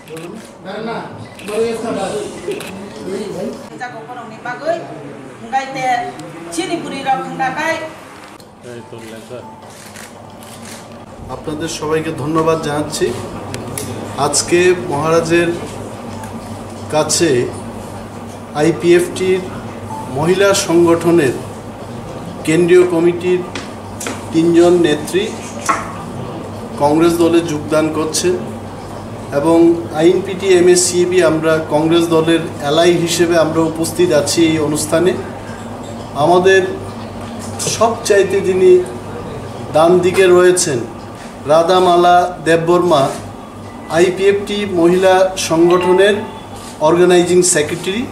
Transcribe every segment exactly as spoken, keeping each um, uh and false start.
Jago borokni bagwi, hwnkhe te chini bwrwi rok hwnkha khe আপনাদের সবাইকে ধন্যবাদ জানাচ্ছি। আজকে মহারাজের কাছে আইপিএফটির মহিলা সংগঠনের কেন্দ্রীয় কমিটির তিনজন নেত্রী কংগ্রেস দলে যোগদান করছেন এবং আইএনপিটি এমএসসিবি আমরা কংগ্রেস দলের অ্যালাই হিসেবে আমরা উপস্থিত আছি এই অনুষ্ঠানে। আমাদের সবচাইতে যিনি ডান দিকে রয়েছেন রাধামালা দেববর্মা, আইপিএফটি মহিলা সংগঠনের অর্গানাইজিং সেক্রেটারি।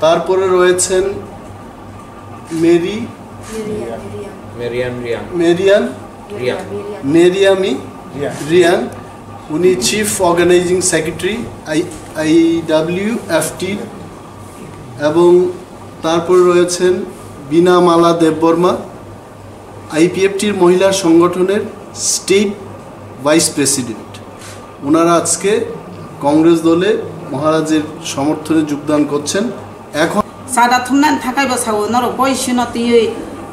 তারপরে রয়েছেন মেরি মেরিয়াম রিয়াং। মেরিয়াম রিয়াং। মেরিয়ামি রিয়াং। রিয়াং, উনি chief organising secretary I IWFT. এবং তারপরে রয়েছেন বিনা মালা দেববর্মা, আইপিএফটির মহিলা সংগঠনের স্টেট ভাইস প্রেসিডেন্ট। ওনারা আজকে কংগ্রেস দলে মহারাজের সমর্থনে যোগদান করছেন। এখন Chada thumnani thakai bo sao, norok boisino twiwi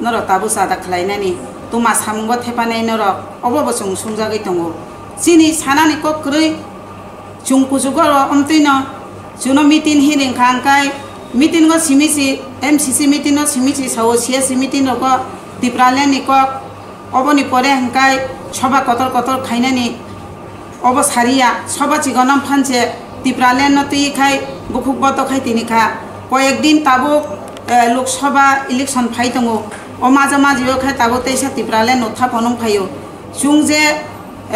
norok tabuk chada khlainani tuma samungo thepanai norok obo bo chwng sungjagwi tongo. Chini sanani kok kwrwi chwng kuchugo oro omtwino chwngno meeting hinwi wngkha, hwnkhe meeting o simi si, M C C meeting o simi si sao, C S C meeting rogo Tipraland ni kok oboni pore hwnkhe soba kotor kotor khainani obo sariya, soba chigono phanse Tipraland no twi khai bukhuk boto khai tini kha. Koyek din tabuk, eh, Lok Sabha election phai tongo. O maja maji o khai tabuk teisa Tipraland no thapon wng phaio. Chwng je,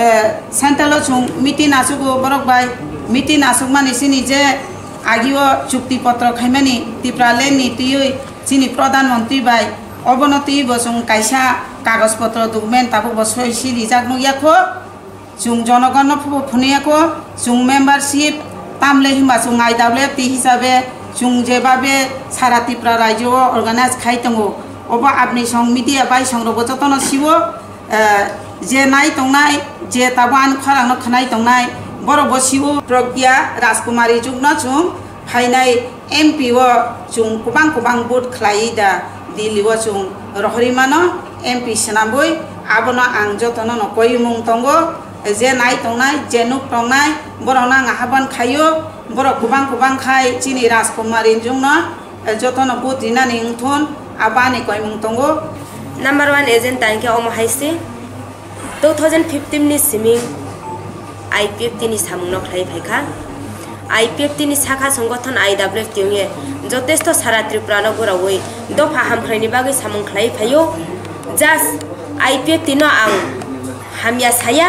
eh, central o chwng meeting achugo borok bai, meeting achukmani chini je agio chukti potro khaimani Tipraland ni twiwi chini Pradhan Mantri bai, obono twiwi bo chwng kaisa kagoj potro document tabuk bo soi si rijak nukya kho. Chwng jonogonno phubo phunuyakho, chwng membership tamle hinba chwng I W F T hisabe chwng jebabe sara Tripura rajyo o organize khai tongo. Obo apni song media bai songrokbo jotono siwo, eh, je nai tongnai, je tabo ani khorangno khwnai tongnai, borokbo siwo. Pragya Rajkumari jukno chwng phainai M P o chwng kwbang kwbang vote khlaiwi da Delhi o chwng rohorwi mano M P swnamwi, abono ang jotono no koimung tongo, je nai tongnai, je nuk tongnai, borokno ang ahwan khaio, borok kwbang kwbang khai chini Rajkumar Rijwngno jotono vote rinani wngthun, abo ani koimung tongo. Number one agenda hinkhe omo hai se. Two thousand fifteen ni siming I P F T ni samung no khlai phaikha. I P F T ni sakha songgothon I W F T wngye jotesto sara Tripura no guraui dopha hamkhrai ni bagwi samung khlai phaio. Just I P F T no ang hamya saya.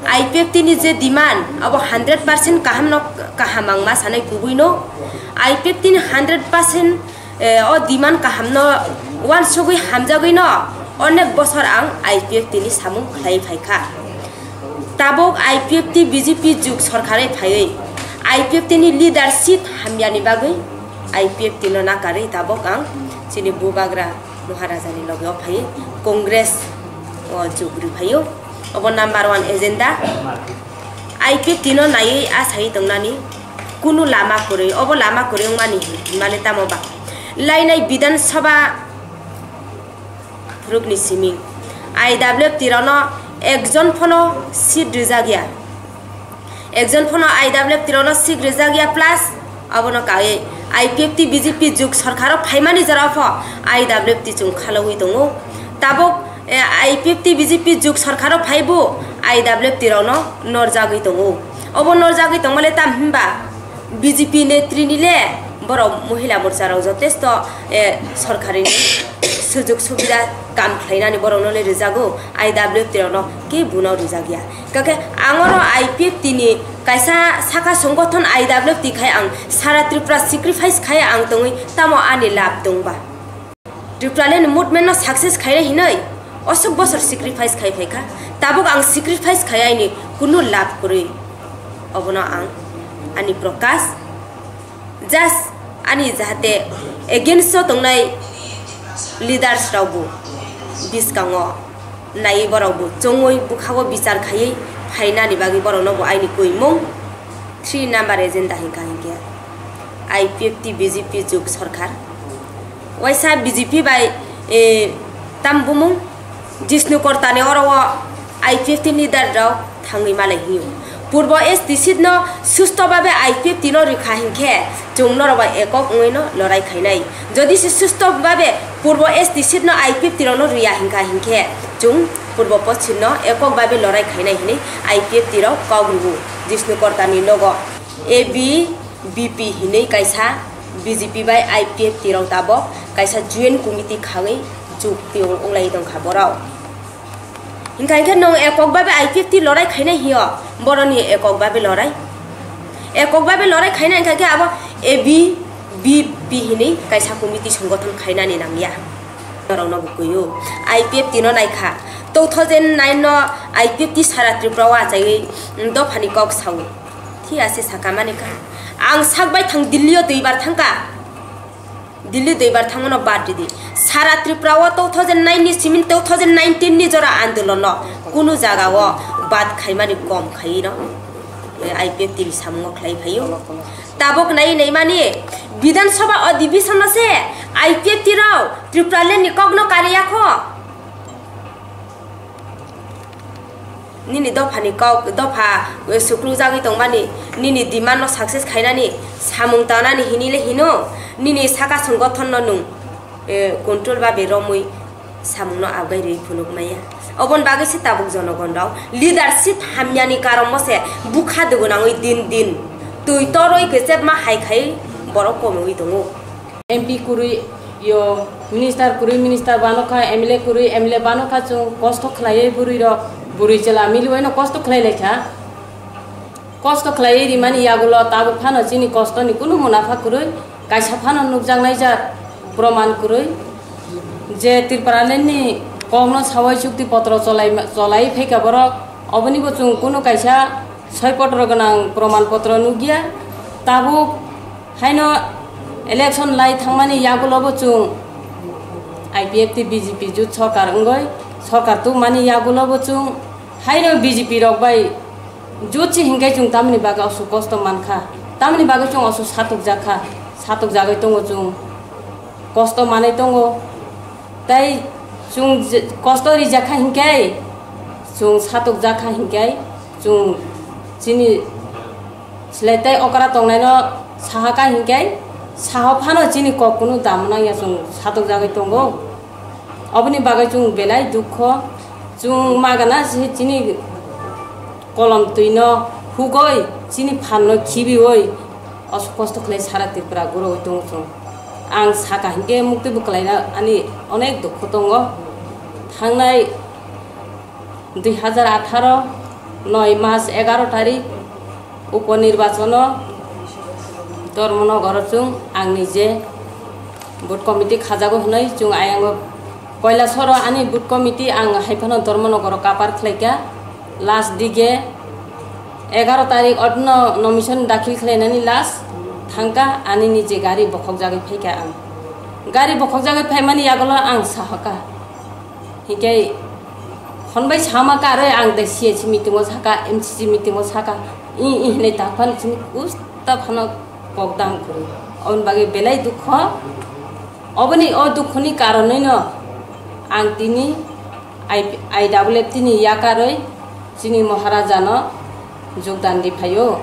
I P F T ni je demand abo hundred percent kaham no kaham ang ma sanai kubui no. I P F T ni hundred percent Eh, o demand kahamno uansugwi hamjagwino onek bosor ang I P F T ni samung khlai phaikha. Tabuk I P F T B J P juk sorkar bai phaiwi I P F T ni leadership hamyani bagwi I P F T no nakarwi tabuk ang chini Bubagra Maharaja ni loge o phaiwi Congress o juk rwi phaio. Obo number one agenda. I P F T no naiwi asaiwi tongnani kunu lama kwrwi, obo lama kwrwi wngmani hinmale tamo ba? Lainai Bidhan Sabha phurukni siming I W F T rokno ekjon phano seat rijak ya. Ekjon phano I W F T rokno seat rijak ya, plus abono kawi I P F T B J P juk sorkaro phaimani jorao pho I W F T chwng khalogwi tongo. Tabuk, eh, I P F T B J P juk sorkaro phaibo I W F T rokno norjagwi tongo. Obo norjagwi tongmale tam hinba B J P netri ni le borok mohila morcha rok jotesto, eh, sorkari ni sujug subida kam khlainani borok no le rijago, I W F T rok no ke buno rijak ya. Kake ang oro I P F T ni kaisa sakha songgothon I W F T khai ang sara Tripura sacrifice khai ang tongwi tamo ani lab tong ba? Tipraland movement no success khainai hinwi osuk bosor sacrifice khai phaikha. Tabuk ang sacrifice khai aini kunu lab kwrwi. Obono ang ani prokash, just ani jahate against o tongnai leaders rokbo biskango naiwi borokbo chongwi bwkhago bichar khaiwi phainani bagwi borokno bo aini kuimung. Three number agenda hinkha hinkhe I P F T B J P juk sarkar. Waisa B J P bai, eh, tam bumung Jishnu Kortani oro o I P F T ni leader rok thangwi malai hino. Purbo S T seat no susto babe I P F T no rikha hinkhe chwng norok bai ekok wngwi no lorai khainai. Jodi se susto babe Purbo S T seat no I P F T rok no riya hinkha hinkhe chwng Purbo Poschim no ekok babe lorai khainai hinwi I P F T rok kok rwo Jishnu Kortani nogo. A B B P hinwi kaisa B J P bai I P F T rok tabok kaisa joint committee khagwi chuk tiyung wnglai tongkha borok. Hinkha hinkhe nwng ekok babe I P F T lorai khainai hiyo, boroni ekok babe lorai. Ekok babe lorai khainai hinkha khe abo A B B P hinwi kaisa committee songgothon khainani nangya. Norokno bo kuio. I P F T no naikha. Two thousand nine no I P F T sara Tripura o achaiwi dophani kok sao. Thik ase saka mani kha. Ang sak bai thang Delhi o duibar thangkha. Delhi duibar thangmano bad ridi. Sara Tripura o two thousand nine ni simin two thousand nineteen ni jora andolon no kunu jaga o bad khaimani kom khaino, eh, I P F T ni samungo khlai phaio. Tabuk nai nai mani Bidhan Sabha o division no se I P F T rao Tripura land ni kok no kariya kho. Nini dophani kok, dopha, eh, sukrujagwi tongmani, nini demand no success khainani, samung tanani hinile hino, nini saka songgothon no nwng, eh, control babe romwi samung no abgai rwi phunuk maya. Oboni bagwi se tabuk jonogon rok leadership hamyani karon mo se bukha dugu nangwi din din twi torwi kechep ma hai khai borok komwi tongo. M P kwrwi yo, minister kwrwi minister bano kha, M L A kwrwi M L A bano kha, chwng kosto khlaiwi bwrwi rok, bwrwi chwla miliwi no kosto khlai lai kha. Kosto khlaiwi rimani yagulo tabuk phano chini kosto ni kunu munapha kwrwi, kaisa phano nukjaknai jak proman kwrwi je Tripura land ni kok no sawi chukti potro cholai, cholai phaikha borok, oboni bo chwng kunu kaisa soi potro gwnang proman potro nukya. Tabuk Haino election lai thangmani yagulobo chwng I P F T B J P jut sorkar wngwi sorkar tubumani yagulobo chwng haino B J P rok bai jut se hinkhe chwng tamni bagwi oso kosto mankha, tamni bagwi chwng oso satukjakha, satukjagwi tongo chwng, kosto manwi tongo. Tai chwng je, kosto rijakha hinkhe, chwng satukjakha hinkhe, chwng chini Slai tei okra tongnaino sahaka hinkhe, saho phano chini kok kunu dam nangya chwng satokjagwi tongo. Oboni bagwi chwng belai dukho, chwng magana se chini kolom twino hugoi, chini phanno khibioi, oso kosto khlai sara Tripura gurogwi tongo chwng. Ang saka hinkhe muktwi bwkhlaina ani onek dukho tongo. Thangnai dui hazar atharo noi mas egaro tarik upo nirbachono Dharmanagar o chwng ang nije booth committee khajago hwnwi chwng ayango Kailasoro ani booth committee ang haiphano Dharmanagar o kapar khlaikha last dige egaro tarik otno nomination dakhil khlainani last thangkha ani nije gari bokhokjagwi phaikha ang gari bokhokjagwi phaimani yagulo ang sahaka. Hinkhe hwnbai sama karwi ang tei C H C meeting o saka, M C C meeting o saka, i, i hinwi ta phano chini kusta phano kok dam kwrwi. Oboni bagwi belai dukho. Oboni o dukhoni karonwino ang tini I, I W F T ni yakarwi chini Maharaja no jogdan riphaio.